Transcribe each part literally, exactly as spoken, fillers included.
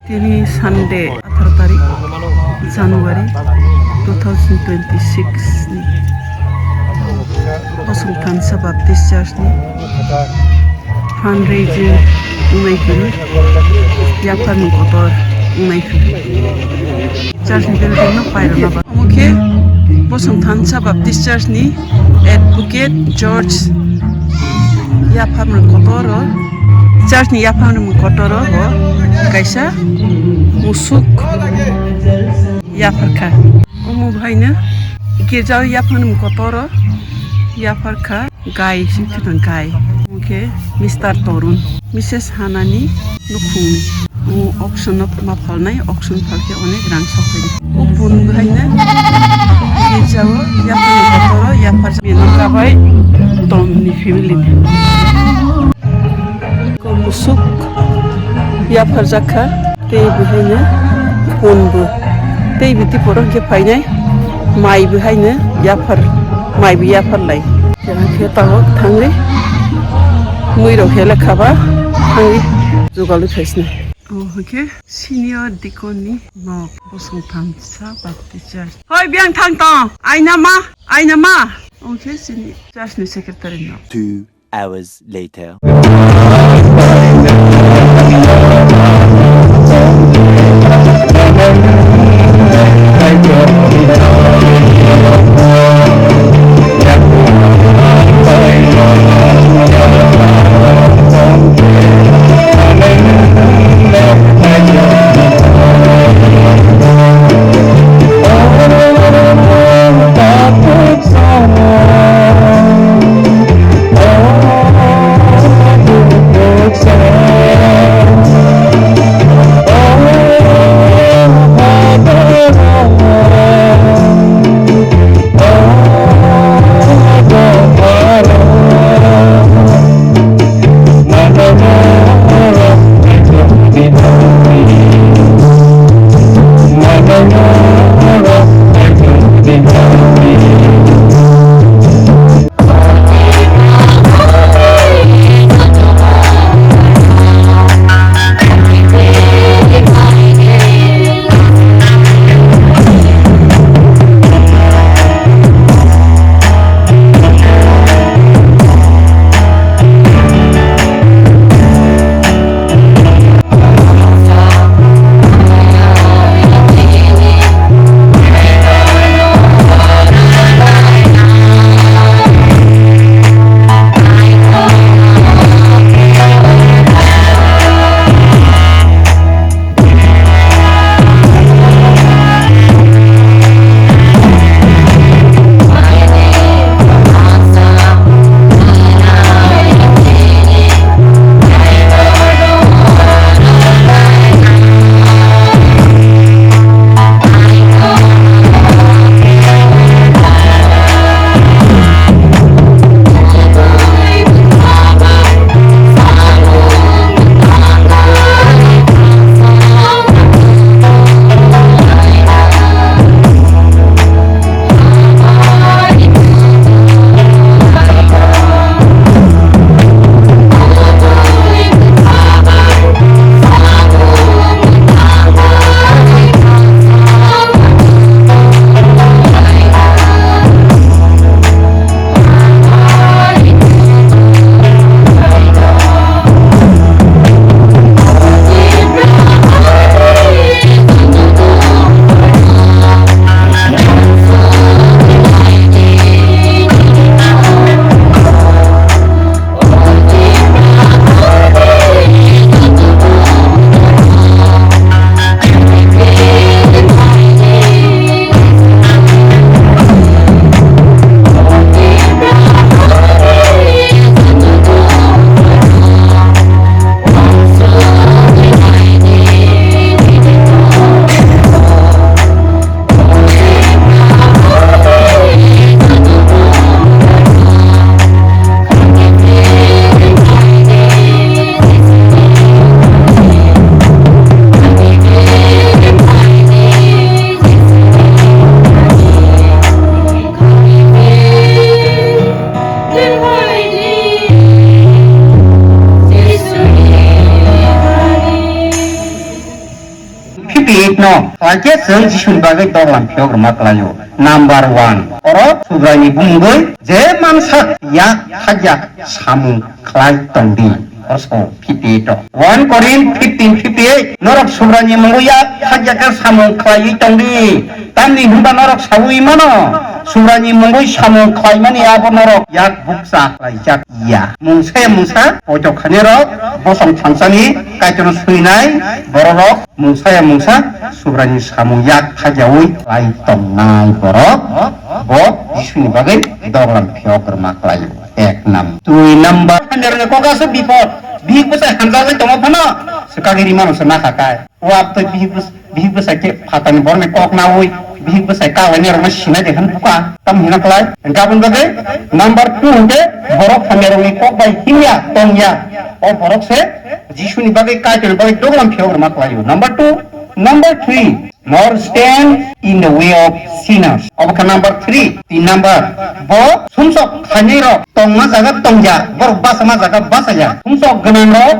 Tini Sunday, atharo tarik January two thousand twenty-six ni Bosong Thansa Baptist Church ni fundraising wngnai phuru, yapharmung kotor wngnai phuru. Church ni building no pairokna ba. Omo khe Bosong Thansa Baptist Church ni Advocate George yapharmung kotoro, church ni yapharmung kotoro bo kaisa musuk yapharkha. Omo bhaino girjao yapharmung kotoro yapharkha. Gai, sing kheno gai. Omo khe Mister Torun, Missus Hanani nukhungni. Omo auction-o ma phalnai, auction phalkhe onek rang sokphai. O pun bwhaino girjao yaphar kotoro yaphar meno kabai Tomni family ni. Ko musuk yapharjak kha. Tei bwhaino punbo. Tei biti poro khe phainai mai bwhaino yaphar, mai bo yaphar lai. Jang khe tabok thangwi mui rok hele khaba thangwi jugalwi phaisna. O hwnkhe senior deacon ni nok Bosong Thansa Baptist Church. Hoi biyang thang tong. Aina ma, aina ma. Omo khe sini church ni secretary no. Two hours later. No, khlai khe chwng Jisuni bagwi doglam phiyok rwma klai-o. Number one, oro Subraini bumungwi je mansa yak thajak samung khlai tong di. Oro so fifty eight o. One Korinth fifteen fifty eight, norok Subraini mungwi yak thajak khe samung khlaiwi tong di. Tamni hwnba norok saui mano, Subraini mungwi samung khlaimani abo norok yak bukcha khlaijak ya. Mungsa ya mungsa poito khainai rok bosong thansani Kaitorno swinai bororok mungsa ya mungsa Subraini samung yak khajaui khlai tongnai borok bo Jisuni bagwi doglam phiyok rwma khlaio. Ek nam. Dui number. Kok aswk bipod. Bihik bwsai hamjagwi tongma phano swkagwi rimano se nakha kai. Wak tei bihik bwsai, bihik bwsai khe phatani borokni kok naui, bihik bwsai kalainai rokno sinai de hwn buka, tam hino klai. Gabon bagwi number two hwnkhe borok hamya rokni kok bai himya tongya. O borok se Jisuni bagwi Kaitorni bagwi doglam phiyok rwma klai-o. Number two, number three, nor stand in the way of sinners. Obo khe number three, tin number. Bo sumsok khainai rok tongma jaga tongya, borok bachama jaga bachaya. Sumsok gwnang rok,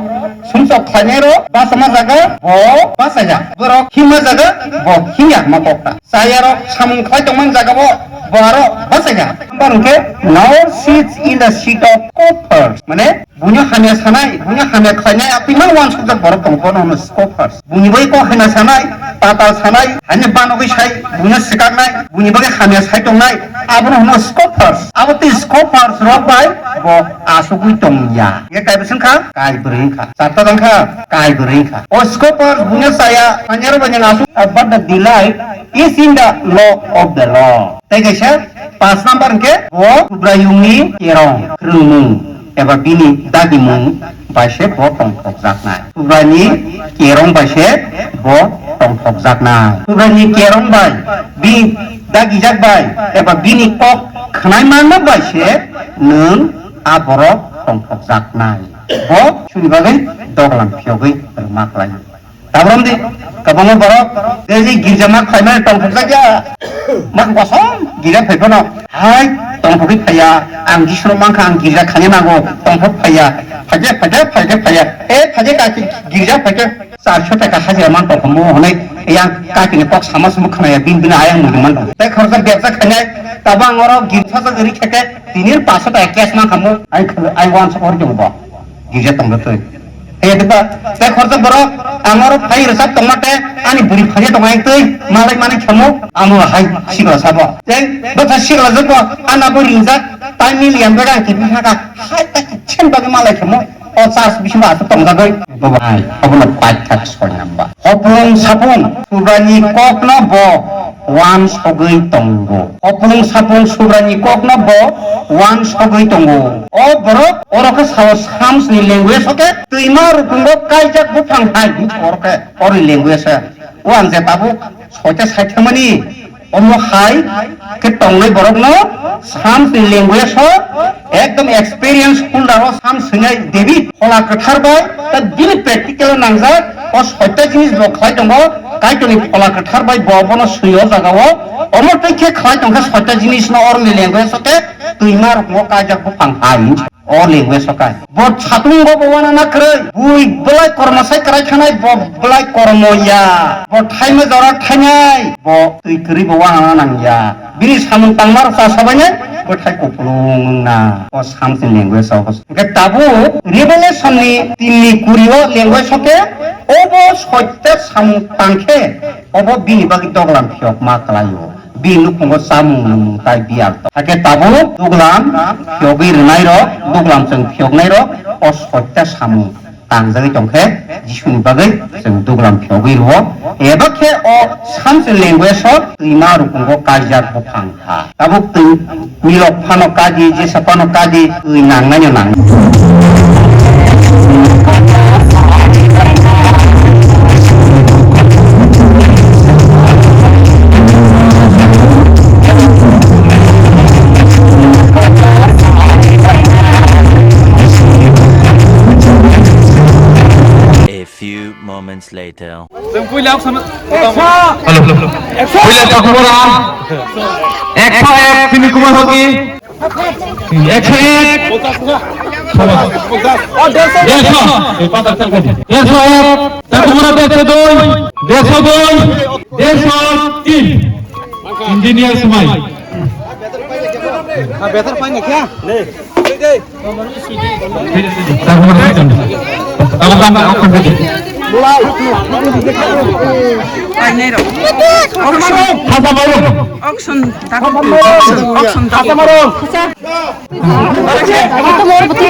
sumsok khlainai rok bachama jaga bo bachaya. Borok himma jaga bo himya ma kokta. Chaya rok samung khlai tongmani jaga bo, bo aro bachaya. Number hwnkhe, nor sits in the seat of scoffers. Mane, buino hamya sanai, buino hamya khlainai, apima wansukjak borok tongo, bono hwno scoffers. Buini bai kok hamya sanai, patal sanai, hani banogwi sai, buino swkaknai, buini bagwi hamya sai tongnai, abono hwno scoffers. Abo tei scoffers rok bai bo asugwi tongya. Ye kaibo swngkha, kai bwrwi wngkha. Charta wngkha, kai bwrwi wngkha. O scoffers buino chaya, hamya rok bai nang asuk, but the delight is in the law of the Lord. Tei kaisa paanch number hwnkhe bo Subraiyungni kerong, kwrwngmung eba bini dagimung bai se bo tongthokjaknai. Subraini kerong bai se bo tongthokjaknai. Subraini kerong bai, bini dagijak bai eba bini kok khwnai manma bai se nwng a borok tongthokjaknai. Bo chini bagwi doglam phiyogwi rwma klai. Tabrom di, kwbangma borok, tei je girja ma khlaimani tongthokjak ya. Ma kosom girja phai phano, hai, tongthokgwi phaiya, ang Jisuro mankha, ang girja khaina nango, tongthok phaiya, phaikhe, phaikhe, phaikhe, phaiya. E, phaikhe kaki girja phaikhe, charso taka hajira man tongkhomo hwnwi, yang kakini kok sama sumo khnaya, bini bini ayang muitu man tong. Tei khoroksa bebsa khainai, tabo ang oro girja sajak ri kheke, tini paanch so taka cash mankha mo, ai, ai wansuk hor jongbo. Girja tongtwi. He diba, tei khorsa borok, ang oro phai rwchap tongma tei ani bwrwi phai tong ai twi, malai mani khamu, amo hai sikla sabo. Tei bwkha sikla jwkbo, ana bo ringjak, tai mili yang bega ang kibi haka, hai ta kitchen bagwi malai khamu, o church bisingo aswk tongjagwi. Bo hai, obono paithak soi namba. Hopung sapung, Subraiyungni kokno bo wansogwi tongo. Hopung sapung Subraiyungni kokno bo wansogwi tongo. O borok oro khe sao Samsni language o khe twima rukungo kaijak buphang hai hinwi oro khe oroni language o. O ang je tabuk soita saithangmani omo hai khe tongnai borokno Samsni language o ekdom experience holder o Sam swngnai David phola kwthar bai ta bini practical o nangjak o soita jinis bo khlai tongo. Kaitorni phola kwthar bai bo bono swi o jaga o. Omo tei khe khlai tongkha soita jinis no oroni language o khe twima rokmo kaijak buphang hai o language o kai. Bo satungo bo wana na kwrwi, bui belai kormo sai kwrai khanai bo belai kormo ya. Bo thaima jora thainai bo twi kwrwi bo wana na nang ya. Bini samung tangma rok cha sabainai bwthai kupulung wngna. O Samsni language o. Hwnkhe tabuk Revelation ni tin ni kuri o language o khe obo soita samung tang khe obo bini bagwi doglam phiyok ma kwlai o. Bini nukhungo chamung nwngmung tai biyal tong. Hakhe tabuk duglam phiyogwi rwnai rok, duglam chwng phiyoknai rok o soita samung tangjagwi tongkhe, Jisuni bagwi chwng duglam phiyogwi rwo. Eba khe o Samsni language o twima rukungo kaijak buphang ha. Tabuk twi milok phano kadi, jesa phano kadi, twi nangnaino nang. A few moments later. Hello, hello, hello. Puila Takumura. Ekso ek, Sini Kumar Hoki. Ekso ek. Dersho. Dersho ek. Takumura dersho dui. Dersho dui. Dersho tin. Engineer Smai. Auction, auction, auction.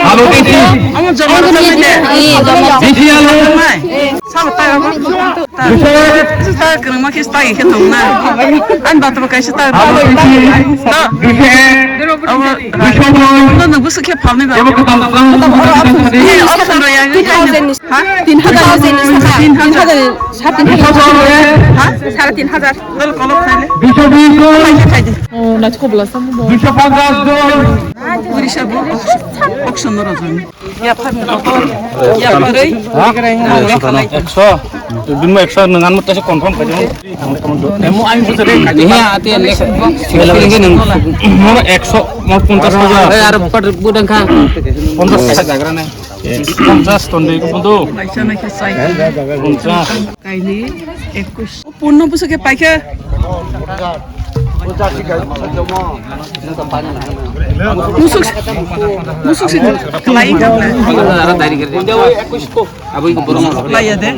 Alo, D C. Amo joma rwchapmani. D C alo. Sabo tai abo. Ta. Sabo tai kwrwngma khe tai khe tongna. Ani bathroom kaisa tai. Alo, D C. Ta. D C. Abo. Wisho boy. No, no, busu khe phalni ba. Abo kwtal kwtal. Ni option rw ya. Ha? Tin hajar ni saka. Tin hajar. Sare tin hajar. Ha? Sare tin hajar. Dol kolok khaile. Wisho boy. Khaide. Oh, na chukobla samu bo. Wisho panchas dol. Puri sabu. Auction no rajani. Ya phan motor, ya pharwi. Ekso. Bini ekso nang an mutai confirm khaidi. Emo ang busa de. Iya, ati elek. Mo ekso, mo ponchas hajar. Eh, aro pat budang kha. Ponchas hajar jagra nai. Ponchas ton de ko do. Laisa na khe sai. Ponchas. Kaini ekush. Punno busu khe paikha. Musuk, musuk si kelai ka. Aboi ko borong. Laiya de.